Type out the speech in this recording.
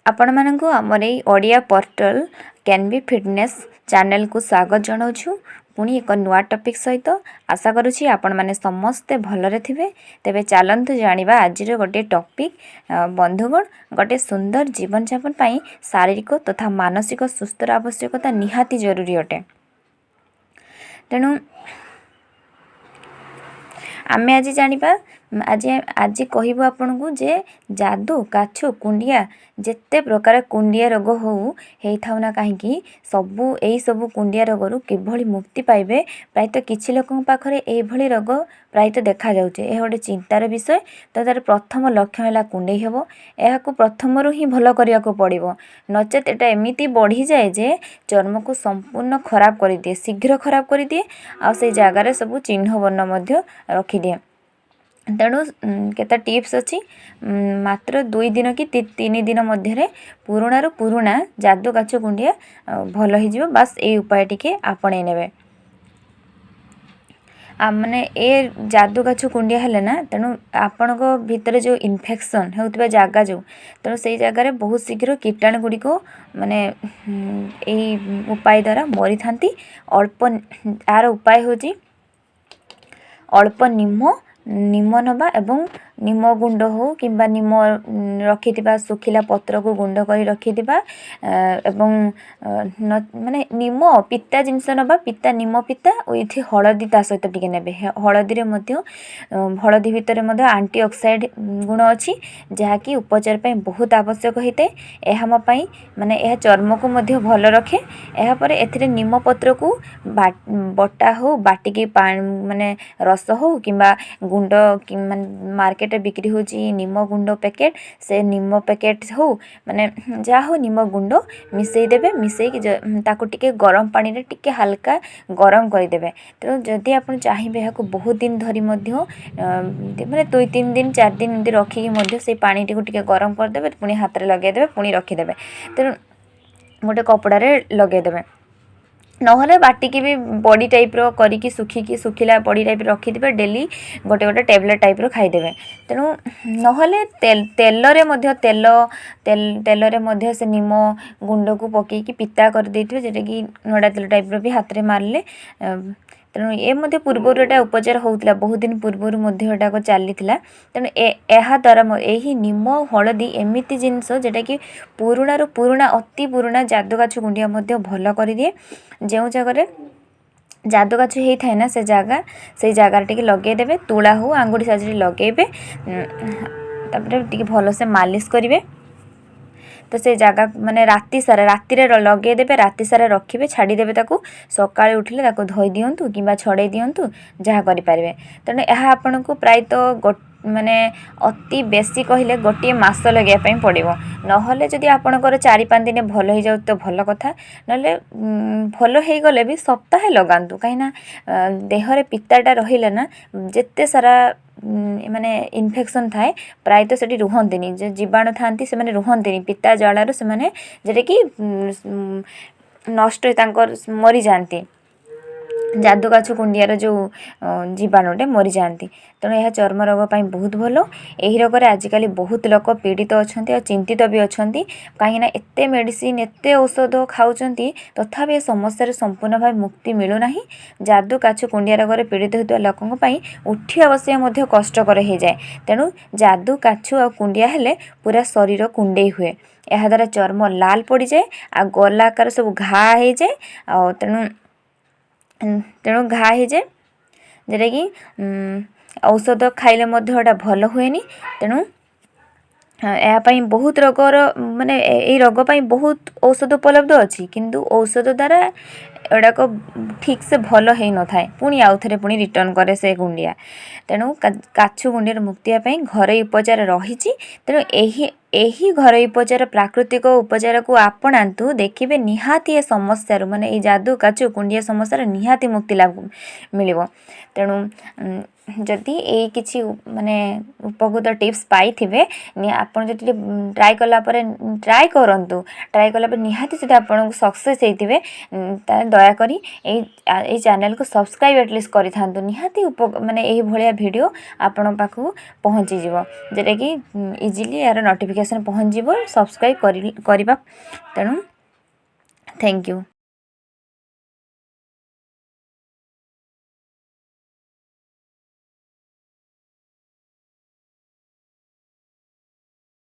ଆପଣମାନଙ୍କୁ ଆମର ଏଇ Odia portal can be fitness ଚ୍ୟାନେଲକୁ ସ୍ୱାଗତ ଜଣାଉଛୁ ପୁଣି ଏକ ନୂଆ ଟପିକ୍ ସହିତ। ଆଶା କରୁଛି ଆପଣମାନେ ସମସ୍ତେ ଭଲରେ ଥିବେ। ତେବେ ଚାଲନ୍ତୁ ଜାଣିବା ଆଜିର ଗୋଟିଏ ଟପିକ୍। ବନ୍ଧୁଗଣ, ଗୋଟିଏ ସୁନ୍ଦର ଜୀବନଯାପନ ପାଇଁ ଶାରୀରିକ ତଥା ମାନସିକ ସୁସ୍ଥର ଆବଶ୍ୟକତା ନିହାତି ଜରୁରୀ ଅଟେ। ତେଣୁ ଆମେ ଆଜି ଜାଣିବା, ଆଜି କହିବୁ ଆପଣଙ୍କୁ ଯେ ଯାଦୁ, କାଛୁ, କୁଣ୍ଡିଆ, ଯେତେ ପ୍ରକାର କୁଣ୍ଡିଆ ରୋଗ ହଉ ହେଇଥାଉ ନା କାହିଁକି, ସବୁ ଏଇସବୁ କୁଣ୍ଡିଆ ରୋଗରୁ କିଭଳି ମୁକ୍ତି ପାଇବେ। ପ୍ରାୟତଃ କିଛି ଲୋକଙ୍କ ପାଖରେ ଏଇଭଳି ରୋଗ ପ୍ରାୟତଃ ଦେଖାଯାଉଛି। ଏହା ଗୋଟେ ଚିନ୍ତାର ବିଷୟ। ତ ତା'ର ପ୍ରଥମ ଲକ୍ଷଣ ହେଲା କୁଣ୍ଡେଇ ହେବ। ଏହାକୁ ପ୍ରଥମରୁ ହିଁ ଭଲ କରିବାକୁ ପଡ଼ିବ, ନଚେତ୍ ଏଇଟା ଏମିତି ବଢ଼ିଯାଏ ଯେ ଚର୍ମକୁ ସମ୍ପୂର୍ଣ୍ଣ ଖରାପ କରିଦିଏ, ଶୀଘ୍ର ଖରାପ କରିଦିଏ ଆଉ ସେଇ ଜାଗାରେ ସବୁ ଚିହ୍ନ ବର୍ଣ୍ଣ ମଧ୍ୟ ରଖିଦିଏ। ତେଣୁ କେତେ ଟିପ୍ସ ଅଛି। ମାତ୍ର 2 ଦିନ କି 3 ଦିନ ମଧ୍ୟରେ ପୁରୁଣାରୁ ପୁରୁଣା ଯାଦୁ, କାଛୁ, କୁଣ୍ଡିଆ ଭଲ ହେଇଯିବ। ବାସ୍, ଏଇ ଉପାୟ ଟିକେ ଆପଣେଇ ନେବେ। ମାନେ ଏ ଯାଦୁ, କାଛୁ, କୁଣ୍ଡିଆ ହେଲେ ନା, ତେଣୁ ଆପଣଙ୍କ ଭିତରେ ଯେଉଁ ଇନଫେକ୍ସନ୍ ହେଉଥିବା ଜାଗା ଯେଉଁ, ତେଣୁ ସେଇ ଜାଗାରେ ବହୁତ ଶୀଘ୍ର କୀଟାଣୁ ଗୁଡ଼ିକ ମାନେ ଏଇ ଉପାୟ ଦ୍ୱାରା ମରିଥାନ୍ତି। ଅଳ୍ପ ଏହାର ଉପାୟ ହେଉଛି ଅଳ୍ପ ନିମ ନେବା ଏବଂ ନିମ ଗୁଣ୍ଡ ହେଉ କିମ୍ବା ନିମ ରଖିଥିବା ଶୁଖିଲା ପତ୍ରକୁ ଗୁଣ୍ଡ କରି ରଖିଥିବା ଏବଂ ମାନେ ନିମ ପିତା ଜିନିଷ ନେବା, ପିତା, ନିମ ପିତା ୱିଥ୍ ହଳଦୀ ତା ସହିତ ଟିକେ ନେବେ। ହଳଦୀରେ ମଧ୍ୟ, ହଳଦୀ ଭିତରେ ମଧ୍ୟ ଆଣ୍ଟି ଅକ୍ସାଇଡ଼ ଗୁଣ ଅଛି, ଯାହାକି ଉପଚାର ପାଇଁ ବହୁତ ଆବଶ୍ୟକ ହୋଇଥାଏ। ଏହା ଆମ ପାଇଁ, ମାନେ ଏହା ଚର୍ମକୁ ମଧ୍ୟ ଭଲ ରଖେ। ଏହାପରେ ଏଥିରେ ନିମ ପତ୍ରକୁ ବଟା ହେଉ, ବାଟିକି ମାନେ ରସ ହେଉ କିମ୍ବା ଗୁଣ୍ଡ, ମାନେ ମାର୍କେଟରେ ବିକ୍ରି ହେଉଛି ନିମ ଗୁଣ୍ଡ ପ୍ୟାକେଟ୍, ସେ ନିମ ପ୍ୟାକେଟ୍ ହେଉ, ମାନେ ଯାହା ହେଉ ନିମ ଗୁଣ୍ଡ ମିଶାଇ ଦେବେ। ମିଶାଇକି ତାକୁ ଟିକେ ଗରମ ପାଣିରେ ଟିକେ ହାଲକା ଗରମ କରିଦେବେ। ତେଣୁ ଯଦି ଆପଣ ଚାହିଁବେ, ଏହାକୁ ବହୁତ ଦିନ ଧରି ମଧ୍ୟ, ମାନେ 2-3 ଦିନ, 4 ଦିନ ଏମିତି ରଖିକି ମଧ୍ୟ ସେଇ ପାଣିଟିକୁ ଟିକେ ଗରମ କରିଦେବେ, ପୁଣି ହାତରେ ଲଗାଇଦେବେ, ପୁଣି ରଖିଦେବେ। ତେଣୁ ଗୋଟେ କପଡ଼ାରେ ଲଗାଇଦେବେ, ନହେଲେ ବାଟିକି ବି ବଡ଼ି ଟାଇପ୍ର କରିକି ଶୁଖିକି ଶୁଖିଲା ବଡ଼ି ଟାଇପ୍ର ରଖିଥିବେ, ଡେଲି ଗୋଟେ ଗୋଟେ ଟ୍ୟାବଲେଟ୍ ଟାଇପ୍ର ଖାଇଦେବେ। ତେଣୁ ନହେଲେ ତେଲରେ ମଧ୍ୟ, ତେଲରେ ମଧ୍ୟ ସେ ନିମ ଗୁଣ୍ଡକୁ ପକାଇକି ପିତା କରିଦେଇଥିବେ, ଯେଉଁଟାକି ନଡ଼ିଆ ତେଲ ଟାଇପ୍ର ବି ହାତରେ ମାରିଲେ। ତେଣୁ ଏ ମଧ୍ୟ ପୂର୍ବରୁ ଏଇଟା ଉପଚାର ହେଉଥିଲା, ବହୁତ ଦିନ ପୂର୍ବରୁ ମଧ୍ୟ ଏଟାକ ଚାଲିଥିଲା। ତେଣୁ ଏହାଦ୍ୱାରା ଏହି ନିମ, ହଳଦୀ ଏମିତି ଜିନିଷ ଯେଉଁଟାକି ପୁରୁଣାରୁ ପୁରୁଣା, ଅତି ପୁରୁଣା ଯାଦୁ, କାଛୁ, କୁଣ୍ଡିଆ ମଧ୍ୟ ଭଲ କରିଦିଏ। ଯେଉଁ ଜାଗାରେ ଯାଦୁ, କାଛୁ ହେଇଥାଏ ନା, ସେ ଜାଗା, ସେଇ ଜାଗାରେ ଟିକେ ଲଗେଇଦେବେ। ତୁଳା ହେଉ, ଆଙ୍ଗୁଠି ସାହାଯ୍ୟରେ ଲଗେଇବେ। ତାପରେ ଟିକେ ଭଲସେ ମାଲିସ କରିବେ। ତ ସେ ଜାଗା ମାନେ ରାତି ସାରା, ରାତିରେ ଲଗେଇଦେବେ, ରାତି ସାରା ରଖିବେ, ଛାଡ଼ିଦେବେ ତାକୁ। ସକାଳେ ଉଠିଲେ ତାକୁ ଧୋଇ ଦିଅନ୍ତୁ କିମ୍ବା ଛଡ଼େଇ ଦିଅନ୍ତୁ, ଯାହା କରିପାରିବେ। ତେଣୁ ଏହା ଆପଣଙ୍କୁ ପ୍ରାୟତଃ ମାନେ ଅତି ବେଶୀ କହିଲେ ଗୋଟିଏ ମାସ ଲଗାଇବା ପାଇଁ ପଡ଼ିବ। ନହେଲେ ଯଦି ଆପଣଙ୍କର 4-5 ଦିନ ଭଲ ହେଇଯାଉଛି ତ ଭଲ କଥା। ନହେଲେ ଭଲ ହେଇଗଲେ ବି ସପ୍ତାହେ ଲଗାନ୍ତୁ, କାହିଁକିନା ଦେହରେ ପିତାଟା ରହିଲେ ନା, ଯେତେ ସାରା ମାନେ ଇନଫେକ୍ସନ୍ ଥାଏ, ପ୍ରାୟତଃ ସେଠି ରୁହନ୍ତିନି। ଯେ ଜୀବାଣୁ ଥାଆନ୍ତି, ସେମାନେ ରୁହନ୍ତିନି। ପିତା ଜଳାରୁ ସେମାନେ ଯେଉଁଟାକି ନଷ୍ଟ, ତାଙ୍କର ମରିଯାଆନ୍ତି। ଯାଦୁ, କାଛୁ, କୁଣ୍ଡିଆର ଯେଉଁ ଜୀବାଣୁଟେ ମରିଯାଆନ୍ତି। ତେଣୁ ଏହା ଚର୍ମ ରୋଗ ପାଇଁ ବହୁତ ଭଲ। ଏହି ରୋଗରେ ଆଜିକାଲି ବହୁତ ଲୋକ ପୀଡ଼ିତ ଅଛନ୍ତି ଆଉ ଚିନ୍ତିତ ବି ଅଛନ୍ତି, କାହିଁକିନା ଏତେ ମେଡ଼ିସିନ, ଏତେ ଔଷଧ ଖାଉଛନ୍ତି, ତଥାପି ଏ ସମସ୍ୟାରୁ ସମ୍ପୂର୍ଣ୍ଣ ଭାବେ ମୁକ୍ତି ମିଳୁନାହିଁ। ଯାଦୁ, କାଛୁ, କୁଣ୍ଡିଆ ରୋଗରେ ପୀଡ଼ିତ ହେଉଥିବା ଲୋକଙ୍କ ପାଇଁ ଉଠିବା ବସିବା ମଧ୍ୟ କଷ୍ଟକର ହେଇଯାଏ। ତେଣୁ ଯାଦୁ, କାଛୁ ଆଉ କୁଣ୍ଡିଆ ହେଲେ ପୁରା ଶରୀର କୁଣ୍ଡେଇ ହୁଏ। ଏହାଦ୍ୱାରା ଚର୍ମ ଲାଲ ପଡ଼ିଯାଏ ଆଉ ଗଲା ଆକାର ସବୁ ଘା ହେଇଯାଏ। ଆଉ ତେଣୁ ଘା ହେଇଯାଏ, ଯେଉଁଟାକି ଔଷଧ ଖାଇଲେ ମଧ୍ୟ ଏଇଟା ଭଲ ହୁଏନି। ତେଣୁ ଏହା ପାଇଁ ବହୁତ ରୋଗର, ମାନେ ଏଇ ରୋଗ ପାଇଁ ବହୁତ ଔଷଧ ଉପଲବ୍ଧ ଅଛି, କିନ୍ତୁ ଔଷଧ ଦ୍ୱାରା ଏଗୁଡ଼ାକ ଠିକ୍ସେ ଭଲ ହେଇନଥାଏ। ପୁଣି ଆଉ ଥରେ ପୁଣି ରିଟର୍ଣ୍ଣ କରେ ସେ କୁଣ୍ଡିଆ। ତେଣୁ କାଛୁ କୁଣ୍ଡିଆରୁ ମୁକ୍ତି ପାଇଁ ଘରୋଇ ଉପଚାର ରହିଛି। ତେଣୁ ଏହି ଘରୋଇ ଉପଚାର, ପ୍ରାକୃତିକ ଉପଚାରକୁ ଆପଣାନ୍ତୁ। ଦେଖିବେ ନିହାତି ଏ ସମସ୍ୟାରୁ, ମାନେ ଏଇ ଯାଦୁ, କାଛୁ, କୁଣ୍ଡିଆ ସମସ୍ୟାରୁ ନିହାତି ମୁକ୍ତି ଲାଭ ମିଳିବ। ତେଣୁ ଯଦି ଏଇ କିଛି ମାନେ ଉପକୃତ ଟିପ୍ସ ପାଇଥିବେ, ଆପଣ ଯଦି ଟିକେ ଟ୍ରାଏ କଲା ପରେ, ଟ୍ରାଏ କରନ୍ତୁ। ଟ୍ରାଏ କଲା ପରେ ନିହାତି ଯଦି ଆପଣଙ୍କୁ ସକ୍ସେସ୍ ହେଇଥିବେ, ତାହେଲେ ଦୟାକରି ଏଇ ଚ୍ୟାନେଲକୁ ସବସ୍କ୍ରାଇବ୍ ଆଟଲିଷ୍ଟ କରିଥାନ୍ତୁ। ନିହାତି ମାନେ ଏଇଭଳିଆ ଭିଡ଼ିଓ ଆପଣଙ୍କ ପାଖକୁ ପହଞ୍ଚିଯିବ, ଯେଉଁଟାକି ଇଜିଲି ଏହାର ନୋଟିଫିକେସନ୍ ପହଞ୍ଚିଯିବ ସବସ୍କ୍ରାଇବ୍ କରିବା। ତେଣୁ thank you.